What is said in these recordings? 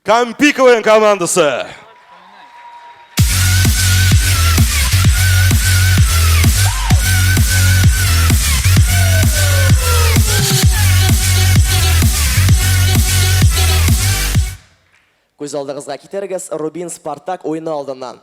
Кампи КВН командасы. Күз алдыгызга китерегез, Рубин Спартак уены алдыннан.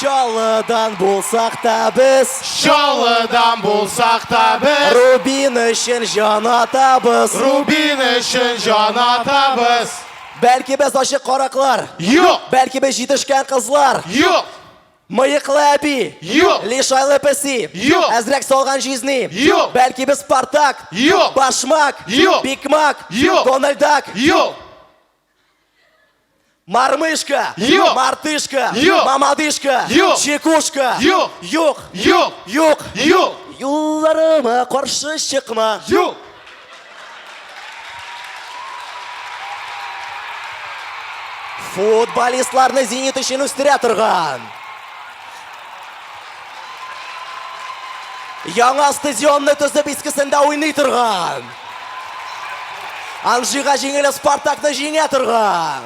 Чаллыдан булсак та без, Чаллыдан булсак та без, Рубин өчен җан атабыз. Рубин өчен җан атабыз. Бәлки без ачык караклар, Юк! бәлки без җитешкән кызлар. Юк! Мыеклы әби. Юк! Лишайлы песи. Юк! Әзрәк салган җизни. Юк! Бәлки без Спартак. Юк! Башмак. Юк! Бикмак. Юк! Дональд Дак. Юк! Мармышка! Юк! Мартышка! Юк! Мамадышка! Юк! Чекушка! Юк! Юк! Юк! Юк! Юк! Юлларыма каршы чыкма! Юк! Футболистларны Зенит өчен үстерә торган. Яңа стадионны төзеп искесендә уйный торган. Анжига җиңелеп Спартакны җиңә торган.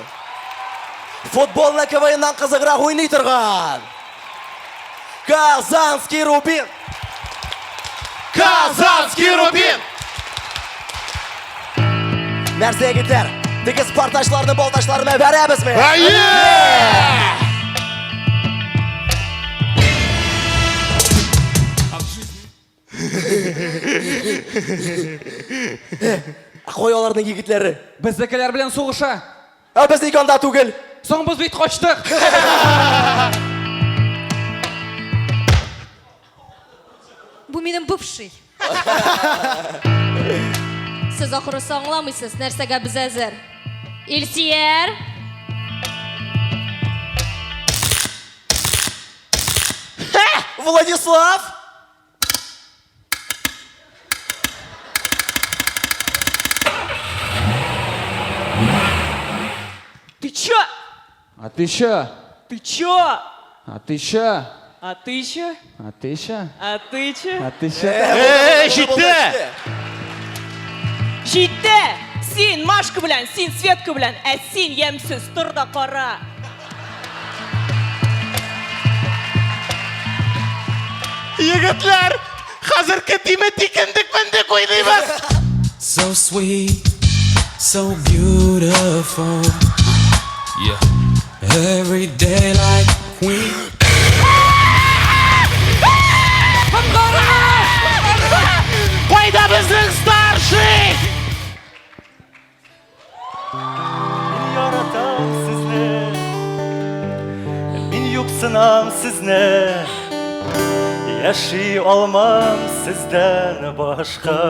Футболны КВНнан кызыграк уйный торган. Казанский Рубин. Казанский Рубин! Нәрсә егетләр? Теге спартачларны балтачларына бәрәбезме? Әйе! Ә кой аларның егетләре? Безнекеләр белән сугыша. Ә без ник анда түгел? Соң без бит качтык. Бу минем бывший. Сез ахырысы аңламыйсыз, нәрсәгә без әзер. Илсияр! Владислав! Ты чё? А ты чё? Ты чё? А ты чё? А ты чё? А ты чё? А ты чё? А ты чё? Э, җитте! Җитте! Син Машка белән, син Светка белән, ә син ямьсез тор да кара. Егетләр, хәзер тиме тикендек мендек уйныйбыз. So sweet, so beautiful. Yeah. Every day like queen. Кайда безнең старший? Мин яратам сезне, мин юксынам сезне, Яши алмам сездән башка.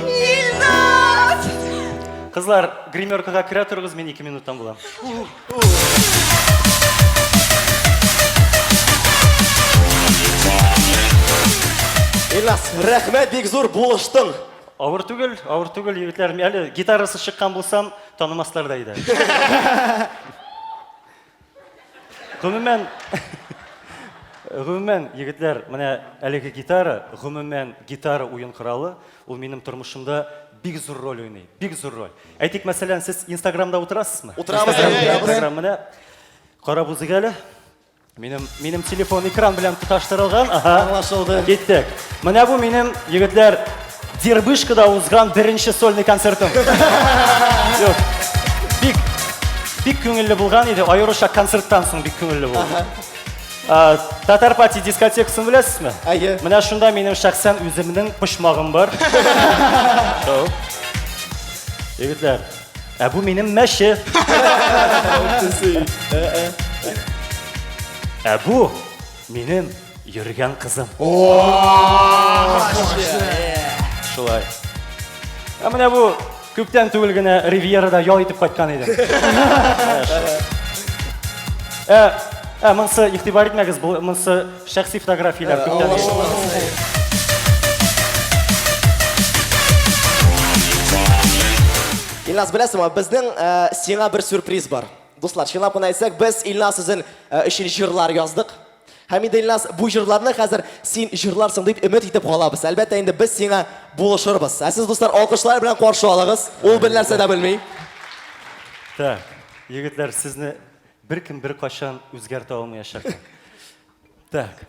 Илназ! Кызлар, гримеркага керә торыгыз, мин 2 минуттан булам. Илназ, рәхмәт бик зур булыштың. Авыр түгел, авыр түгел, егетләр. Әле гитарасы чыккан булсам, танымаслар да иде. Гомумән, гомумән, егетләр, менә әлеге гитара, гомумән, гитара уен коралы, ул минем тормышымда бик зур роль уйный, бик зур роль. Әйтик, мәсәлән, сез Инстаграмда утырасызмы? Утырабыз, Инстаграм, утырабыз. Инстаграм, менә карап узыйк әле. Минем, минем телефон экран белән тоташтырылган. Ага. Аңлашылды. Киттек. Менә бу минем, егетләр, Дербышкада узган беренче сольный концертым. Юк. Бик, бик күңелле булган иде. Аеруча концерттан соң бик күңелле булды. А, Татар пати дискотекасын беләсезме? Әйе. Менә шунда минем шәхсән үземнең почмагым бар. Шул. Егетләр, ә бу минем мәче. Ә бу минем йөргән кызым. Шулай. Ә менә бу күптән түгел генә Ривьерада ял итеп кайткан идем. Ә, ә монысы игътибар итмәгез, бу монысы шәхси фотографияләр күптән. Илназ, беләсеңме, безнең э, сиңа бер сюрприз бар. Дуслар, чынлап кына әйтсәк, без Илназ үзен э, өчен җырлар яздык. Һәм инде, Илназ, бу җырларны хәзер син җырларсың дип өмет итеп калабыз. Әлбәттә инде без сиңа булышырбыз. Ә сез, дуслар, алкышлар белән каршы алыгыз. Ул бернәрсә дә белми. Так, егетләр, сезне беркем беркайчан үзгәртә алмаячак. Так.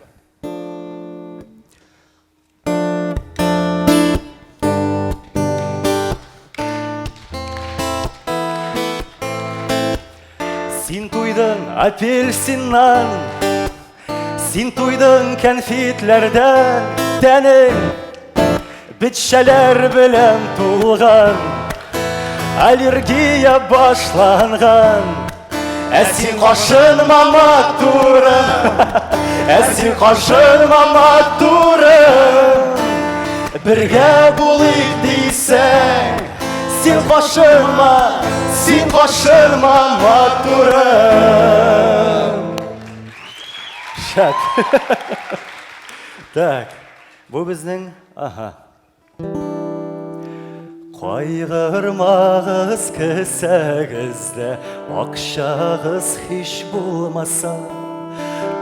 Син туйдың апельсиннан, Син туйдың кәнфитләрдән, Тәнең бетчәләр белән тулган, Аллергия башланган. Ә син кашынма матурым, Ә син кашынма матурым, Бергә булыйк дисәң, Син кашынма, син кашынма матурым. Шәп. Так, бу безнең, ага. Кайгырмагыз кесәгездә акчагыз һич булмаса,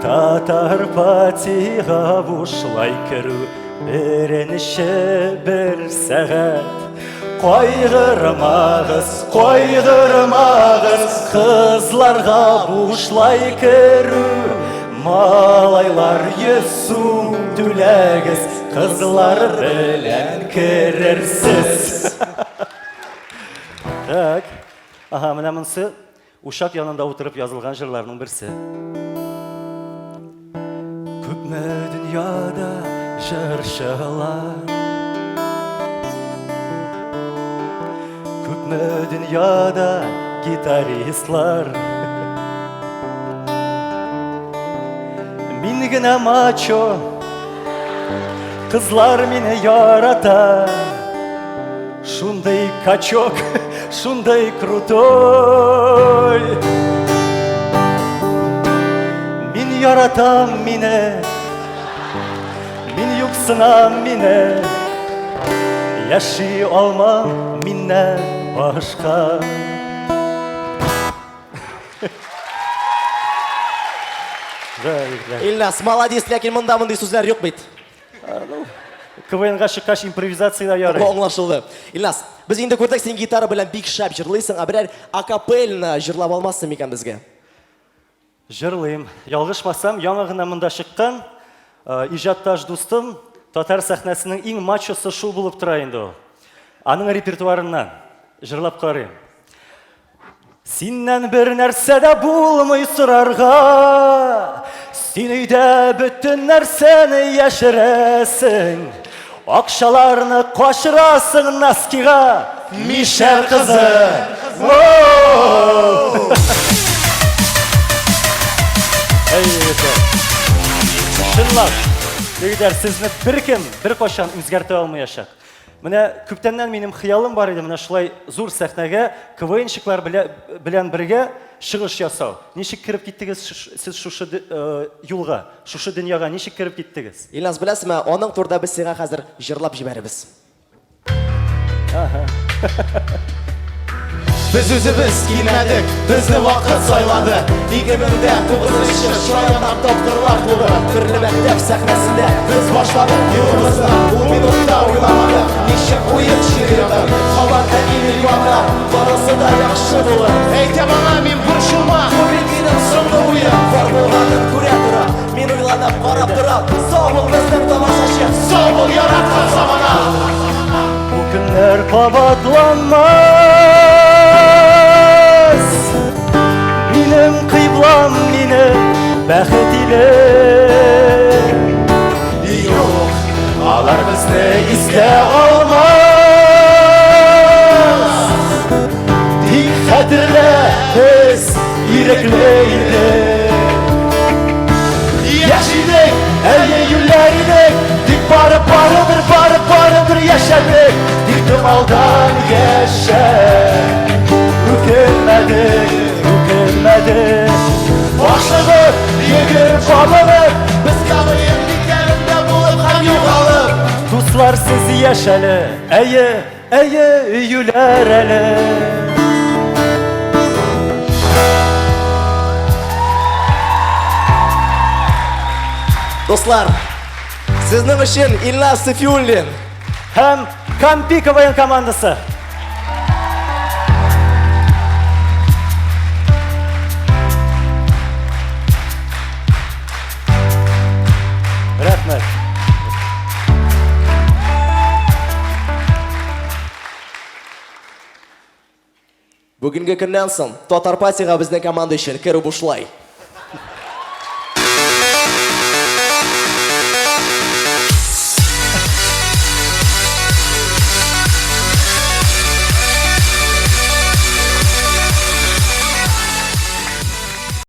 Татар патига бушлай керү беренче бер сәгать. Кайгырмагыз, кайгырмагыз, кызларга бушлай керү, малайлар 100 сум түләгез, Кызлар белән керерсез. Так. Ага, менә монысы учак янында утырып язылган җырларның берсе. Күпме дөньяда җырчылар, Күпме дөньяда гитаристлар. Мин генә мачо, Кызлар мине ярата. Шундый качок, шундый крутой. Мин яратам мине, мин юксынам мине. Яши алмам миннән башка. Ильнас, молодец, ләкин монда мондый сүзләр юк бит. КВНга чыккач импровизация да ярый. Аңлашылды. Ильнас, без инде күрдек, син гитара белән бик шәп җырлыйсың, ә берәр акапельно җырлап алмассың микән безгә? Җырлыйм. Ялгышмасам, яңа гына монда чыккан иҗатташ дустым, татар сәхнәсенең иң мачосы шул булып тора инде ул. Аның репертуарыннан җырлап карыйм. Синнән бер нәрсә дә булмый сорарга. Син өйдә бөтен нәрсәне яшерәсең. Акчаларны качырасың носкига, мишәр кызы. Әй, егетләр. Чынлап, егетләр, сезне беркем беркайчан үзгәртә алмаячак. Менә күптәннән минем хыялым бар иде менә шулай зур сәхнәгә КВНщиклар белән бергә чыгыш ясау. Ничек кереп киттегез сез шушы юлга, шушы дөньяга ничек кереп киттегез? Илназ, беләсезме, аның турында без сиңа хәзер җырлап җибәрербез. Без үзебез килмәдек, безне вакыт сайлады. 2009 шаяннар тапкырлар клубы. Төрле мәктәп сәхнәсендә без башладык юлыбызны. Ул минутта уйламадык, ничек уен чирятыр. Кабат әнине юата, барысы да яхшы булыр. Әйтәм аңа мин борчылма. Бу бит минем соңгы уен, бар булганын күрә тора. Мин уйланып карап торам. Сау бул, безнең тамашачы. Сау бул, яраткан замана. Бу көннәр кабатланмас. Минем кыйблам, минем бәхет илем. Юк, алар безне искә алмас. Тик хәтерлә, без ирекле идек. Яшь идек, әйе, юләр идек, тик барып, барыбер, барып, барыбер яшәдек. Тик томалдан яшәп, үкенмәдек, үкенмәдек. Ашыгып, йөгереп, кабынып, без КВН битләрендә булып һәм югалып. Дуслар, сез яшь әле, әйе, Әйе, юләр әле. Дуслар, сезнең өчен Илназ Сафиуллин. Һәм Кампи КВН командасы. Рәхмәт. Бүгенге көннән соң Татар Патига безнең команда өчен керү бушлай.